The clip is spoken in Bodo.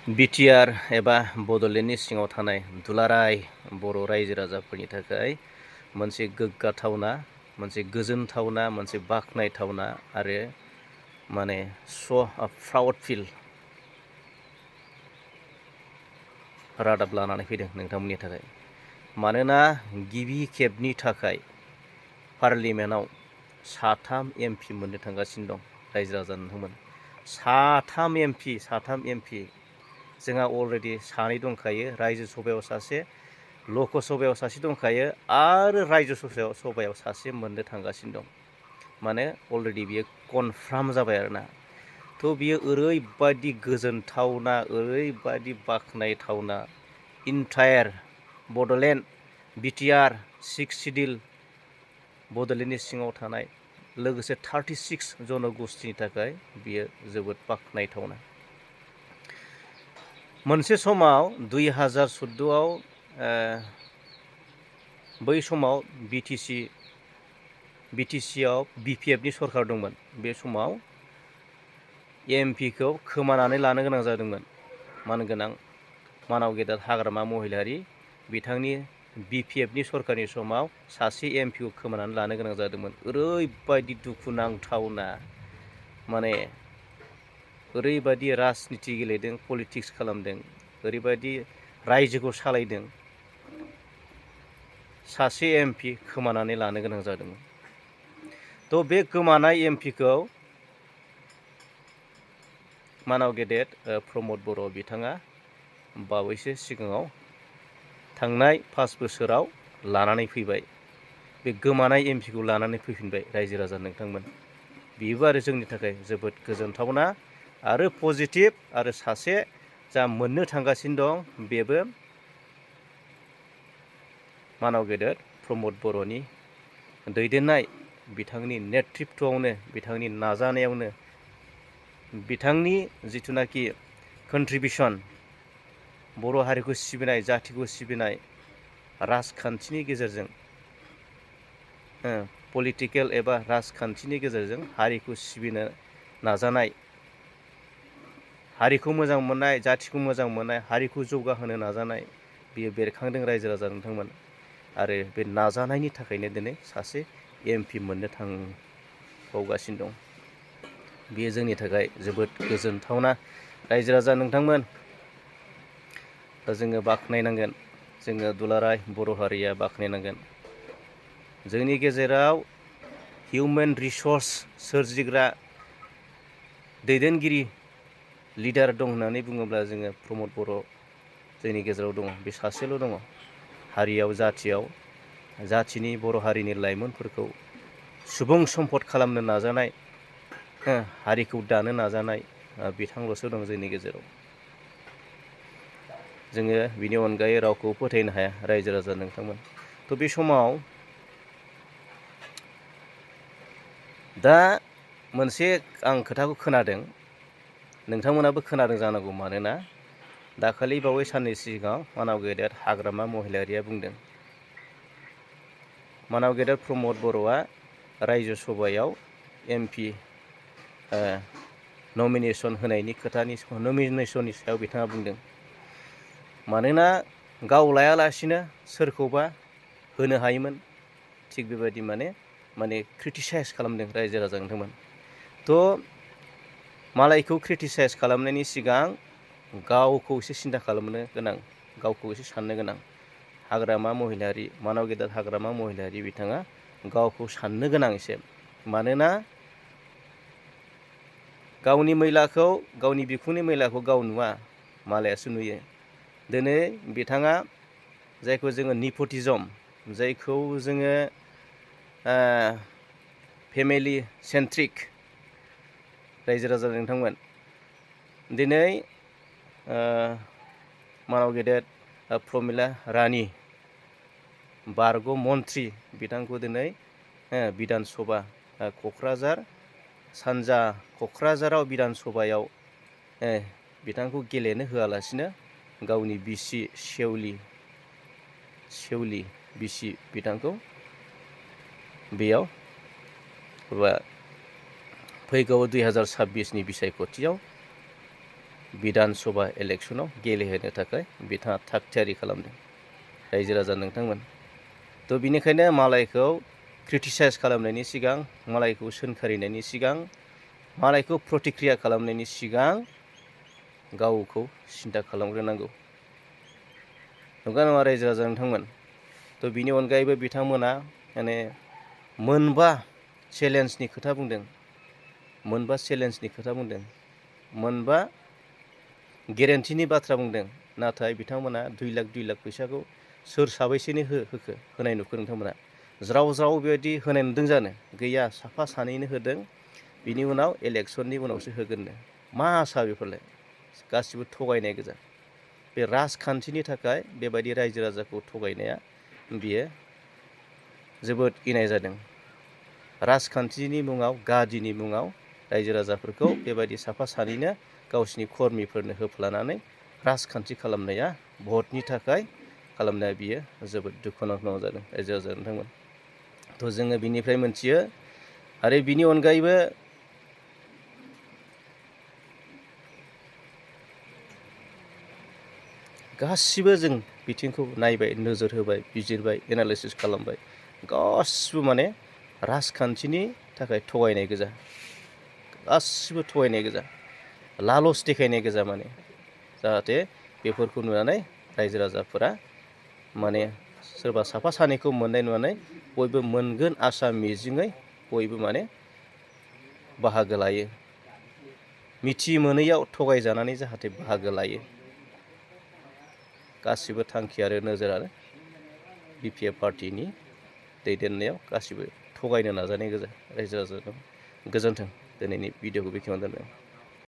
बिटिआर एबा बड'लेण्डनि सिङाव थानाय दुलाराय बर' रायजो राजाफोरनि थाखाय मोनसे गोग्गाथावना, मोनसे गोजोनथावना, मोनसे बाख्नायथावना आरो माने प्राउड फिल रादाब लानानै फैदों नोंथांमोननि थाखाय। मानोना गिबि खेबनि थाखाय पार्लिमेन्टआव 3 MP मोननो थांगासिनो दं रायजो राजा नोंथांमोन। 3 MP जोंहा अलरेडि 2 दंखायो, रायजो सभायाव 1, लक सभायाव 1 दंखायो आरो रायजो सभायाव 1 मोननो थांगासिनो दं। माने अलरेडि बियो कनफार्म जाबाय आरोना। थ' बियो ओरैबायदि गोजोनथावना, ओरैबायदि बाख्नायथावना, इन्टायार बड'लेण्ड बिटिआर 6 सिडिउल बड'लेण्डनि सिङाव थानाय लोगोसे 36 जनगोष्ठीनि थाखाय बियो जोबोद बाख्नायथावना। मोनसे समाव 2014आव बै समाव बिटिसिआव बिपिएफनि सरकार दंमोन। बे समाव एमपिखौ खोमानानै लानो गोनां जादोंमोन। मानाव गेदेर हाग्रामा महिलारि बिथांनि बिपिएफनि सरकारनि समाव 1 एमपिखौ खोमानानै लानो गोनां जादोंमोन। ओरैबायदि दुखुनांथावना, माने ओरैबायदि राजनिति गेलेदों, पलिटिक्स खालामदों, ओरैबायदि रायजोखौ सालायदों, 1 MP खोमानानै लानो गोनां जादोंमोन। थ' बे गोमानाय एमपिखौ मानाव गेदेर प्रमद बर' बिथाङा बावैसो सिगाङाव थांनाय 5 बोसोराव लानानै फैबाय। बे गोमानाय एमपिखौ लानानै फैफिनबाय रायजो राजा नोंथांमोन। बेबो आरो जोंनि थाखाय जोबोद गोजोनथावना आरो पजिटिभ। आरो 1 जा मोननो थांगासिनो दं, बेबो मानाव गेदेर प्रमद बर'नि दैदेननाय, बिथांनि नेतृत्वआवनो, बिथांनि नाजानायावनो, बिथांनि जिथुनाखि कन्ट्रिबिउसन, बर' हारिखौ सिबिनाय, जाथिखौ सिबिनाय, राजखान्थिनि गेजेरजों, पलिटिकेल एबा राजखान्थिनि गेजेरजों हारिखौ सिबिनो नाजानाय, हारिखौ मोजां मोननाय, जाथिखौ मोजां मोननाय, हारिखौ जौगाहोनो नाजानाय, बियो बेरखांदों रायजो राजा नोंथांमोन। आरो बे नाजानायनि थाखायनो दिनै 1 MP मोननो थांबावगासिनो दं। बेयो जोंनि थाखाय जोबोद गोजोनथावना रायजो राजा नोंथांमोन। दा जोङो बाख्नायनांगोन, जोङो दुलाराय बर' हारिया बाख्नायनांगोन। जोंनि गेजेराव हिउमेन रिसर्स सोरजिग्रा दैदेनगिरि लिडार दं होननानै बुङोब्ला जोङो प्रमद बर' जोंनि गेजेराव दङ। बे 1सेल' दङ। हारियाव, जाथिनि बर' हारिनि लाइमोनफोरखौ सुबुं सम्पद खालामनो नाजानाय, हारिखौ दानो नाजानाय बिथांल'सो दं जोंनि गेजेराव। जोङो बिनि अनगायै रावखौ फोथायनो हाया रायजो राजा नोंथांमोन। थ' बे समाव दा मोनसे आं खोथाखौ खोनादों, नोंथांमोनाबो खोनादों जानांगौ। मानोना दाखालि बावै साननै सिगाङाव मानाव गेदेर हाग्रामा महिलारिया बुंदों, मानाव गेदेर प्रमद बर'आ रायजो सभायाव MP नमिनेसन होनायनि नमिनेसननि सायाव बिथाङा बुंदों। मानोना गाव लायालासिनो सोरखौबा होनो हायोमोन। थिग बेबायदि माने क्रिटिसाइज खालामदों रायजो राजा नोंथांमोन। थ' मालायखौ क्रिटिसाइज खालामनायनि सिगां गावखौ एसे सिन्था खालामनो गोनां, गावखौ एसे साननो गोनां। हाग्रामा महिलारि, मानाव गेदेर हाग्रामा महिलारि बिथाङा गावखौ साननो गोनां एसे। मानोना गावनि मैलाखौ, गावनि बिखुंनि मैलाखौ गाव नुवा, मालायासो नुयो। दिनै बिथाङा जायखौ जोङो निपटिजम, जायखौ जोङो फेमिलि सेन्ट्रिक रायजो राजा नोंथांमोन, दिनै मानाव गेदेर प्रमिला रानि बारग' मन्त्रि बिथांखौ दिनै बिधान सभा क'क्राझार सानजा क'क्राझाराव बिधान सभायाव बिथांखौ गेलेनो होआलासिनो गावनि बिसि सेवलि बिसि बिथांखौ बेयाव फैगौ 2026नि बिसायख'थियाव बिधान सभा इलेक्सनाव गेलेहोनो थाखाय बिथाङा थाग थियारि खालामदों रायजो राजा नोंथांमोन। थ' बिनिखायनो मालायखौ क्रिटिसाइज खालामनायनि सिगां, मालायखौ सोंखारिनायनि सिगां, मालायखौ प्रतिक्रिया खालामनायनि सिगां गावखौ सिन्था खालामग्रोनांगौ। नंगौ नङा रायजो राजा नोंथांमोन? थ' बिनि अनगायैबो बिथांमोना माने मोनबा चेलेन्जनि खोथा बुंदों, मोनबा चेलेन्जनि खोथा बुंदों, मोनबा गेरेन्टिनि बाथ्रा बुंदों। नाथाय बिथांमोना 2 लाख फैसाखौ सोर साबैसेनो होनाय नुखो नोंथांमोना? ज्राव ज्राव बेबायदि होनाय नुदों जानो? गैया, साफा सानैनो होदों। बिनि उनाव इलेक्सननि उनावसो होगोननो। मा आसा बेफोरलाय? गासिबो थगायनाय गोजा। बे राजखान्थिनि थाखाय बेबायदि रायजो राजाखौ थगायनाया बियो जोबोद इनाय जादों। राजखान्थिनि मुङाव, गादिनि मुङाव रायजो राजाफोरखौ बेबायदि साफा सानैनो गावसिनि कर्मिफोरनो होफ्लानानै राजखान्थि खालामनाया, भटनि थाखाय खालामनाया बियो जोबोद दुखुनांथाव जादों रायजो राजा नोंथांमोन। थ' जोङो बिनिफ्राय मोनथियो आरो बिनि अनगायैबो गासिबो जों बिथिंखौ नायबाय, नोजोर होबाय, बिजिरबाय, एनालाइसिस खालामबाय। गासिबो माने राजखान्थिनि थाखाय थगायनाय गोजा। गासिबो थगायनाय गोजा, लालस देखायनाय गोजा माने। जाहाथे बेफोरखौ नुनानै रायजो राजाफोरा माने सोरबा साफा सानैखौ मोननाय नुनानै बयबो मोनगोन आसा मिजिङै बयबो माने बाहागो लायो। मिथि मोनैयाव थगायजानानै जाहाथे बाहागो लायो। गासिबो थांखि आरो नोजोरानो BPF पार्टिनि दैदेननायाव गासिबो थगायनो नाजानाय गोजा रायजो राजाजों। गोजोन्थों। दिनैनि भिडिअखौ बेखिनियावनो दोनबाय।